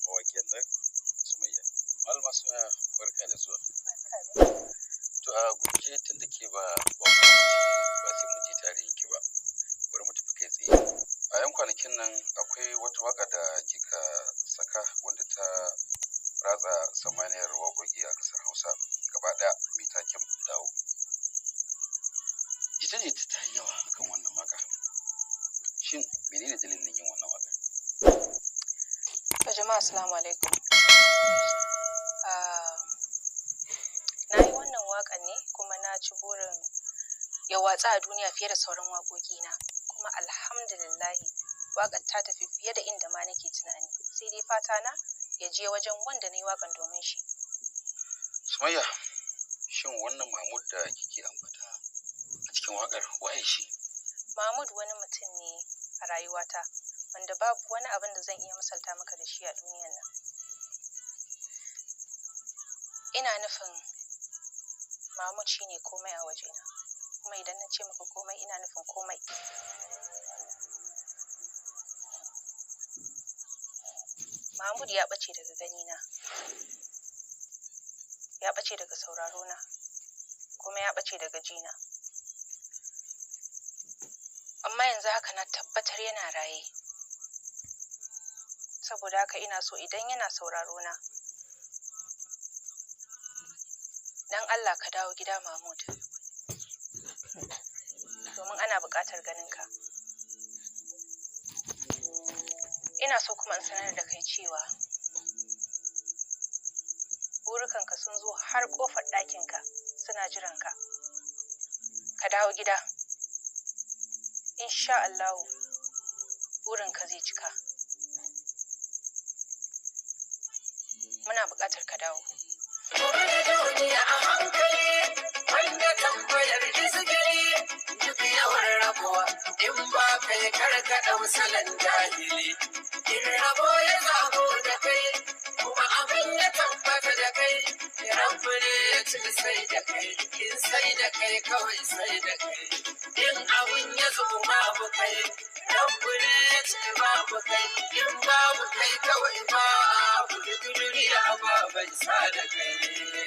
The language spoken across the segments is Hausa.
Mawaƙiyar nan Sumayya. Malama Sumayya, barka da zuwa. To a gurguje, tun da ke ba ba ba sai mun ji tarihin ki ba. Bari mu tafi kai tsaye. A yan kwanakin nan akwai wata waka da kika saka wanda ta ratsa samaniyar waƙoƙi a ƙasar Hausa gaba ɗaya, mai taken "Dawo". Jita-jita ta yi yawa akan wannan waka. Shin menene dalilin yin wannan waka? To jama'a, assalamu alaikum. Na yi wannan waƙan ne kuma na ci burin ya watsa a duniya fiye da sauran waƙoƙina. Kuma alhamdulillahi, waƙar ta tafi fiye da inda ma nake tunani. Sai dai fata na ya je wajen wanda na yi waƙan domin shi. Sumayya, shin wannan Mahmud da kike ambata a cikin waƙar, waye shi? Mahmud wani mutum ne a rayuwata wanda babu wani abin da zan iya misalta maka da shi a duniyan nan. Ina nufin Mahmud shi ne komai a wajena. Kuma idan na ce maka komai, ina nufin komai. Mahmud ya ɓace daga ganina, ya ɓace daga saurarona, kuma ya ɓace daga jina. Amma yanzu haka na tabbatar yana raye. Saboda haka ina so idan yana sauraro na, dan Allah ka dawo gida, Mahmud. Domin ana buƙatar ganinka. Ina so kuma in sanar da kai cewa burukanka sun zo har ƙofar ɗakinka suna jiranka. Ka dawo gida. Insha Allahu burinka zai cika. Muna buƙatar ka dawo. Duniya a hankali, wanda tambayar izgiri, duk yawan rabuwa, in ba kai karkaɗa misalan jahili. In rabo ya zago da kai, kuma abin ya tabbata da kai, rabu ne ya ci sai da kai, in sai da kai kawai sai da kai. In abin ya zo babu kai, rabu ne ya ce babu kai, in babu kai kawai babu, duk duniya ba bai sa da kai.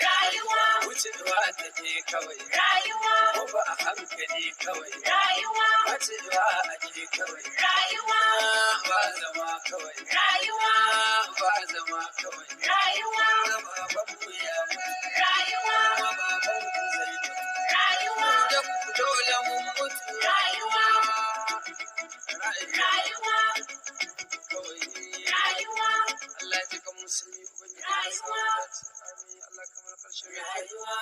Rayuwa wucewa take kawai, rayuwa ko ba a hankali kawai, rayuwa wucewa ake kawai, rayuwa ba zama kawai, rayuwa ba zama kawai, rayuwa baban ya mutu, rayuwa baban ku zai mutu, rayuwa da ku dole mun mutu, rayuwa rayuwa kawai, rayuwa. Allah ya ji kan musulmi, ubangiji ya sa mu dace, amin. Allah kamar karshen rayuwa.